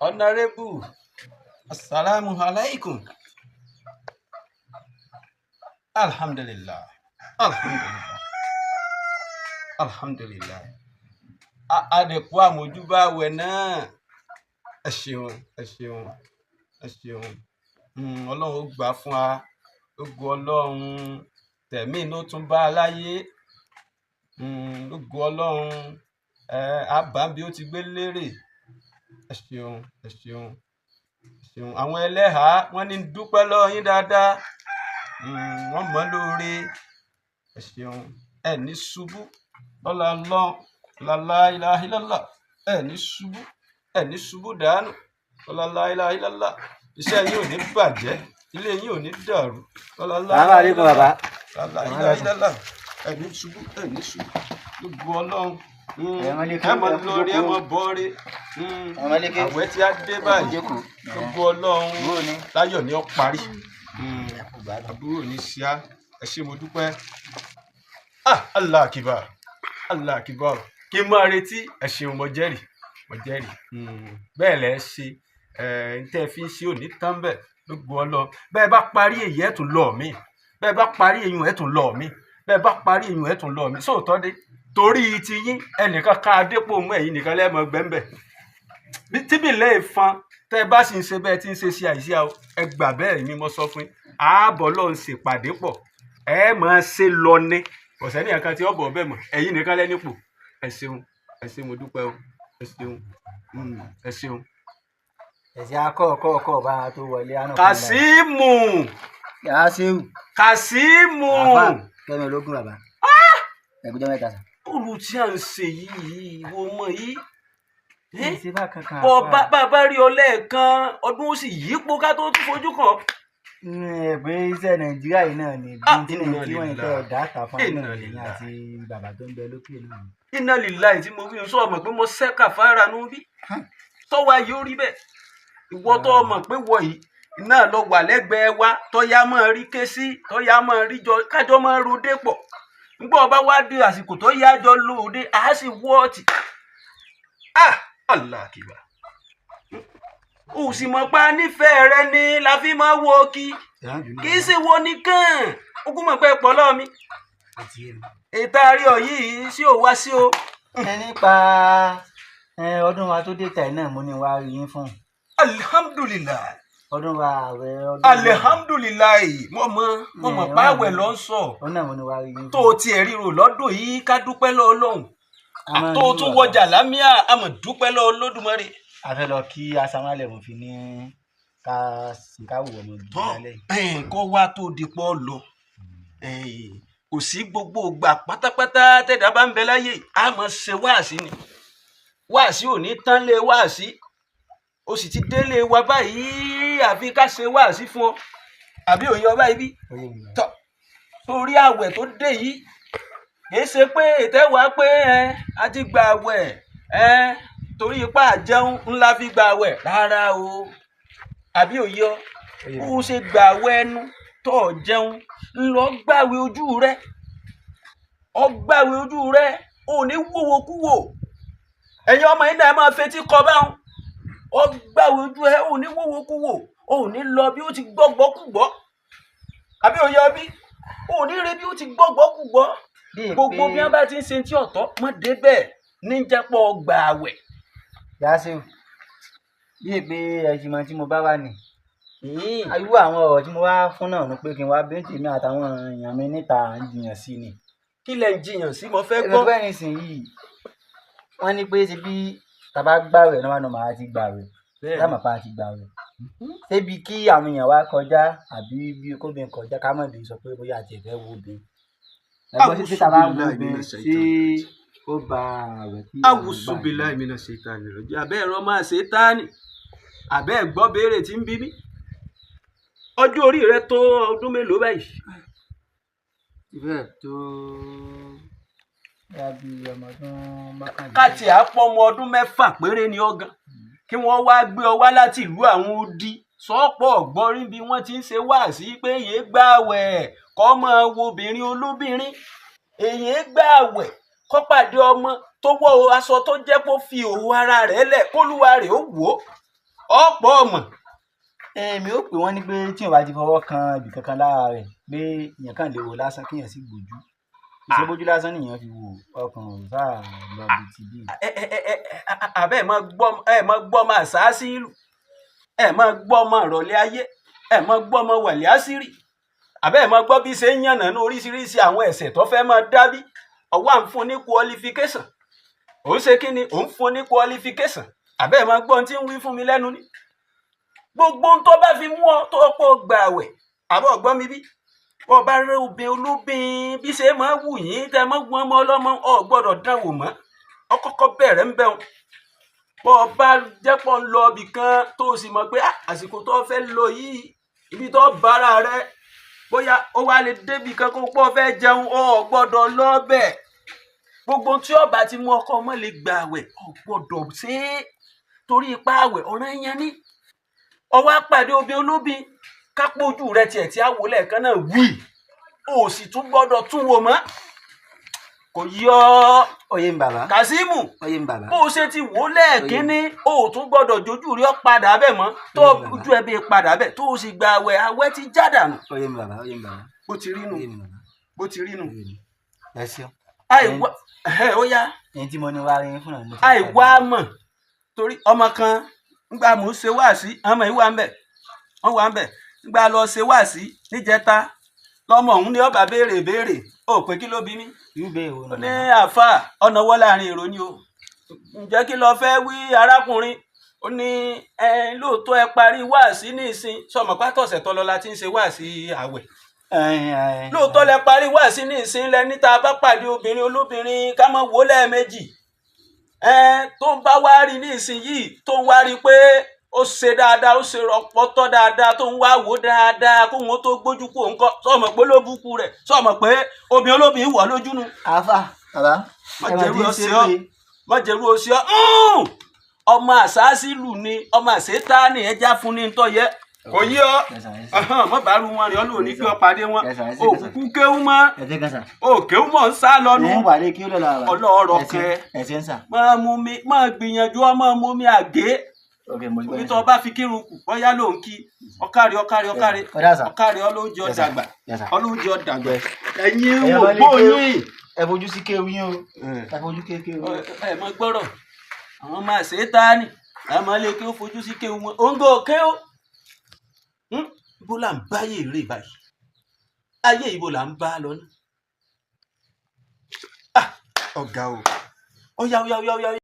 Honorable, assalamu alaikum. Alhamdulillah, alhamdulillah, alhamdulillah. Àdẹ̀kú àmójúbà àwẹ̀ náà. Ẹ ṣeun, ẹ ṣeun, ẹ ṣeun. Ọlọ́run ó gbà fún wa. Lógo Ọlọ́run, tẹ̀mí ló tún bá a láyé. Lógo Ọlọ́run, àbá bí ó ti gbé lérè. Ẹ ṣeun, ẹ ṣeun, ẹ ṣeun. Àwọn ẹlẹ́hàá wọ́n ní dúpẹ́ lọ́wọ́ yín dáadáa. Wọ́n mọ̀ lóore. Ẹ ṣeun. Ẹ ní ṣubú lọ́la lọ́n lálá ilaha illallah. Ẹ ní ṣubú, ẹ ní ṣubú dànù lọ́la la ilaha illallah. Iṣẹ́ yín ò ní bàjẹ́, ilé yín ò ní dàrú lọ́la la Salaam alaikum bàbá. lálá ilaha illallah. Ẹ ní ṣubú, ẹ ní ṣubú, gbogbo Ọlọ́run. Ẹ Ẹ mọ kú lórí, ẹ jókòó. mọ bọ́ọ̀rẹ́. Ọmọléke. Àwẹ̀ tí a dé báyìí, Jókòó. gbogbo Ọlọ́run, Bó ni? láyọ̀ ni ó parí. Àbúrò ní ṣíá. Ẹ ṣé, mo dúpẹ́. Ah, Allah akibar, Allah akibar. Kí n máa retí. Ẹ ṣeun, mo jẹ́rìí, mo jẹ́rìí. Bẹ́ẹ̀ lẹ́ ṣe ẹ ń tẹ́ fi ń ṣe òní tán bẹ́ẹ̀, gbogbo Ọlọ́run. Bẹ́ẹ̀ bá parí èyí, ẹ̀ tún lọ mí. Bẹ́ẹ̀ bá parí èyí, ẹ̀ tún lọ mí. Bẹ́ẹ̀ bá parí èyí, ẹ̀ tún lọ mí. Sóòótọ́ dé torí ti yín, ẹnìkan ká adépò mú ẹ̀yin nìkan lẹ́ẹ̀mọ gbẹ́ńbẹ̀ tíbi lẹ́ẹ̀ fan. Tẹ́ ẹ bá sì ń ṣe bẹ́ẹ̀ tí ń ṣe sí àìsí àwọn, ẹ gbà bẹ́ẹ̀ ni mo sọ fún yín. Ààbọ̀ ló ń ṣèpàdé pọ̀, ẹ máa ṣe lọ ní ọ̀sẹ̀ ní ẹ̀kan tí ó bọ̀ bẹ́ẹ̀ mọ̀. Ẹ̀yin nìkan lẹ́nípò. Ẹ ṣeun, ẹ ṣe, mo dúpẹ́ o. Ẹ ṣeun. Ẹ ṣeun. Ẹ̀sìn akọ́ ọkọ́ ọkọ́ bá a tó wọlé àná. Kàsímù. Yàá ṣéwù. Kàsímù. Àfà kẹ́mi ológun bàbá. Ẹ̀kújọ́ mẹ́ta sà. Olù tí à ń ṣe yìí, ìwọ ọmọ yìí. Kì í ṣe bá kankan. Bọ́ bá bá rí ọ lẹ́ẹ̀kan ọdún, ó sì yípo ká tó tún fojú kàn. Ẹ pé iṣẹ́ Nàìjíríà yìí náà ni Ah, bí tí inna tí wọ́n ń tẹ́ lillahi. ọ̀dà àtà fún àwọn Inna náà lèyìn lillahi. àti bàbá tó ń bẹ lókè náà ni. Iná líláì tí mo wí ń sọ ọmọ pé mo ṣẹ́ kàfàrà nù bí tọ́wá yóò rí bẹ́ẹ̀. Ìwọ tó mọ̀ pé wọ yìí náà lọ wà lẹ́gbẹ̀ẹ́ wa, tọ́yá máa rí ké sí, tọ́yá máa rí jọ, kájọ máa rodé pọ̀. Ńgbọ́ ọba wá dé àsìkò tó yá jọ lóde, àá sì wọ́ọ̀tì. Ah, Allah akibar. O sì mọ̀ pa nífẹ̀ẹ́ rẹ ni la fi máa wọ kí kì í ṣe wo nìkan ogún mọ̀ pé pọ̀ lọ́ọ̀ mi. Ètò àárẹ̀ yìí sí ò wá sí o. Ẹ nípa ọdún wa tó dé tàì náà, mo ní wá rí yín fún. Alhamdulilayi. Ọdún wa, àwẹ̀ ọdún. Alihamdulilayi, mo mọ páwẹ̀ ló ń sọ. Ọdún náà mo ní wá rí yín fún. Tó o tiẹ̀ ríro lọ́dún yìí, ká dúpẹ́ lọ́wọ́ Ọlọ́run. A máa ń tó o rí tún bàbá. wọjà lámíà, a mọ̀ dúpẹ́ lọ́wọ́ Olódùmarè. A fẹ́ lọ kí asamálẹ̀, mo fi ní ká sìn ká wù ọmọ gidi lálẹ́ yìí. Kó wá tó di pọ́ lọ, kò sí gbogbo ìgbà pátápátá tẹ̀dá bá ń bẹ láyé, a mọ̀ ṣe wáàsí ni. Wáàsí ò ní tán lé wáàsí. O sì ti délé wa báyìí, àfi ká ṣe wáàsí fún ọ. Àbí òye ọba ibi? Ó yé mi bàbá. Tọ torí àwẹ̀ tó dé yìí, kìí ṣe pé ìtẹ́wàá pé ẹ a ti gba àwẹ̀ ẹ torí ipá àjẹun ńlá fi gba àwẹ̀ rárá o. Àbí òye ọ? Ó yé mi. Bó o ṣe gba àwẹ̀ ẹnu tó o jẹun ńlọ, gbàwé ojú rẹ, ọ gbàwé ojú rẹ, ò ní wòwò kúwò. Ẹ̀yin ọmọ yìí náà, ẹ máa fetí kọ báwọn. Ọ gbàwé ojú ẹ, ò ní wòwò kúwò, ò ní lọ bí ó ti gbọ́gbọ́ kúgbọ́. Àbí òye ọ bí? Ò ní re bí ó ti gbọ́gbọ́ kúgbọ́. Bíi Gbogbo pé bí wọn bá ti ń ṣe tí ọ̀tọ̀ mọ́ débẹ̀ ní jẹ́pọ̀ gbà àwẹ̀. Yásíù, bíi pé ẹ̀sìn mọ tí mo bá wà ní. Irú àwọn ọ̀rọ̀ tí mo wá fún náà ni pé kí n wá bí tèmi àtàwọn èèyàn mi níta à ń jiyàn sí ni. Kí lẹ ń jiyàn sí? Mo fẹ́ Ẹgbẹ́ gbọ́. bẹ́ẹ̀ nísìnyìí, wọ́n ní pé ṣe bí tàbá gbàwẹ̀ náà wà máa ti gbàwẹ̀. Láàmú pa ti gbàwẹ̀. Ṣébi kí àwọn èèyàn wá kọjá àbí bí kóbìnrin kọjá, ká mọ̀ lè sọ pé bóyá àti ẹ̀fẹ́ wo obìnrin. Ẹ̀gbọ́n, títí tàbá wo obìnrin ṣé ó ba àwẹ̀ tí à ń gbà ní? Awùsùbìlà ìmìnà ṣètàní rọjò. Abẹ́ ẹ̀rọ máa ṣe táàní, abẹ́ ẹ̀gbọ́ béèrè tí ń bí mi. Ọjọ́ orí rẹ tó ọdún mélòó báyìí? Ìbẹ́ẹ̀ tó Bóyá bí ọmọ ọdún mọ́kànlá. Káàtì àpọ̀ ọmọ ọdún 6 péré ni ọ̀gán, kí wọ́n wá gbé ọ wá láti ìlú àwọn odi sọ́pọ̀ ọ̀gbọ́nrín bí wọ́n ti ń ṣe wáàsí pé èyí gbààwẹ̀ kọ́ máa wo obìnrin olóbìnrin, èyí gbààwẹ̀ kọ́ pàdé ọmọ tó wọ aṣọ tó jẹ́ kó fi òwò ara rẹ̀ lẹ̀ kólúwa rẹ̀ ó wò ó ọ̀pọ̀ ọmọ. Èmi ó pè wọ́n ní pé tí èèyàn bá ti fọwọ́ kan ibì kankan lára rẹ̀ pé èèyàn kàn lè wò lásán kéèyàn sì gbójú, ìṣèbójú lásán nìyẹn fi wò ọkàn ò sáà lọ bí ti bí. Àbẹ́ ẹ mọ gbọ́ máa sáásí ìlú, ẹ mọ gbọ́ ọmọ ìrọ̀lẹ́ ayé, ẹ mọ gbọ́ ọmọ wàlẹ́ àṣírí, àbẹ́ ẹ mọ gbọ́ bí ṣe ń yànnà ní oríṣiríṣi àwọn ẹ̀ṣẹ̀ tó fẹ́ máa dábí. Ọwọ́ à ń fún ní qualification, òun ṣe kí ni òun fún ní qualification. Àbẹ́ ẹ mọ gbọ́ ohun tí ń wí fún mi lẹ́nu ni gbogbo ohun tó bá fi mú ọ tó pọ̀ gbààwẹ̀. Àbọ̀ gbọ́ mi bí bọ́ bá rẹ obìnrin olóbìn bí ṣe máa wù yín tẹ mọ́ gbọ́n ọmọ ọlọ́mọ, ọ gbọ́dọ̀ dán wò mọ́. Ọ kọ́kọ́ bẹ̀rẹ̀ ń bẹ̀ wọn. Bọ́ ọ bá jẹ́pọ̀ ń lọ ibì kan tó o sì mọ̀ pé àsìkò tó o fẹ́ lọ yìí ibi tó bára rẹ bóyá ó wá lè débì kan kó pọ̀ fẹ́ jẹun, ọ gbọ́dọ̀ lọ bẹ̀. Gbogbo tí ọba ti mú ọkọ ọmọ lè gbà àwẹ̀, ọ gbọ́dọ̀ ṣe é torí ipá àwẹ̀ ọ̀ràn yẹn ní. Ọwọ́ àpàdé obìnrin olóbìn kápójú rẹ tiẹ̀ tí a wò lẹ́ẹ̀kan náà wí, o sì tún gbọ́dọ̀ tún wò mọ́. Kò yọ. Oyè ń bàbá. Kazeem. Oyè ń bàbá. Bó o ṣe ti wò lẹ́ẹ̀kínní, o ò tún gbọ́dọ̀ jójú rí ọ padà bẹ́ẹ̀ mọ́ tó ojú ẹ bí padà bẹ́ẹ̀ tó o sì gba àwẹ̀, àwẹ̀ ti já dànù. Oyè ń bàbá, oyè ń bàbá. Bó ti rí nù. Oyè ń bàbá. Bó ti rí nù. Ẹ ṣeun. Àìwá ẹ ó yá. Ẹni tí mo ní wá rí fúnra mi. Àìwá mọ̀ torí ọmọ kan ńgbà mò ń ṣe wáàsí, ọmọ yìí wà ń bẹ̀, wọ́n wà ń bẹ̀ ńgbà lọ ṣe wáàsí níjẹta lọmọ òun ní ọba béèrè béèrè ó pé kí ló bí mi. Irú béèrè wo ní àáfà ọ̀nà wọ́ láàrin èrò ni o, ǹjẹ́ kí lọ fẹ́ wí arákùnrin? Ó ní ẹ lóòótọ́ ẹ parí wáàsí ní ìsìn sọmọ pátọ̀sẹ̀ tọ́lọ la ti ń ṣe wáàsí àwẹ̀. Lóòótọ́ lẹ parí wáàsí ní ìsìn lẹ níta bá pàdé obìnrin olóbìnrin ká mọ̀ wò lẹ́ẹ̀mejì. Tó ń bá wá rí ní ìsìn yìí tó ń wá rí pé ó ṣe dáadáa, ó ṣe rọpọtọ dáadáa, tó ń wá wò dáadáa kó wọn tó gbójú kó nǹkan sọmọ pé ló búkú rẹ sọmọ pé obìnrin olóbìnrin wọ̀ lójú nu. Àáfà bàbá má jẹrú ọsẹ ọ ọmọ àṣàṣì lù ni ọmọ àṣetá ni ẹja fún ní ntọ́ yẹ kò yí ọ mọ bá rú wọn rìn ọ lò ní kí ọ pàdé wọn òkùnkù kéwú mọ òkéwú mọ ń sá lọnu ọlọ́ọ̀rọ̀ kẹ máa mú mi máa gbìyànjú ọ máa mú mi àgé omi tó bá fi kírun kù bóyá ló ń kí ọkàrí ọkàrí ọkàrí ọkàrí ọlọ́jọ́ dàgbà ọlọ́jọ́ dàgbà ẹ̀yin wò gbóyìn. Ẹ fojú sí kéwú yín o, ẹ fojú kéwú. Ẹ mọ gbọ́rọ̀ àwọn máa ṣe é tání àmọ́ lè kí ó fojú sí kéwú wọn òǹgò kéwú. Ibo là ń bá yé eré báyìí, ayé ibo là ń bá lọ ní. Ọ̀gá o, ọ̀yá ọ̀yá ọ̀yá ọ̀yá.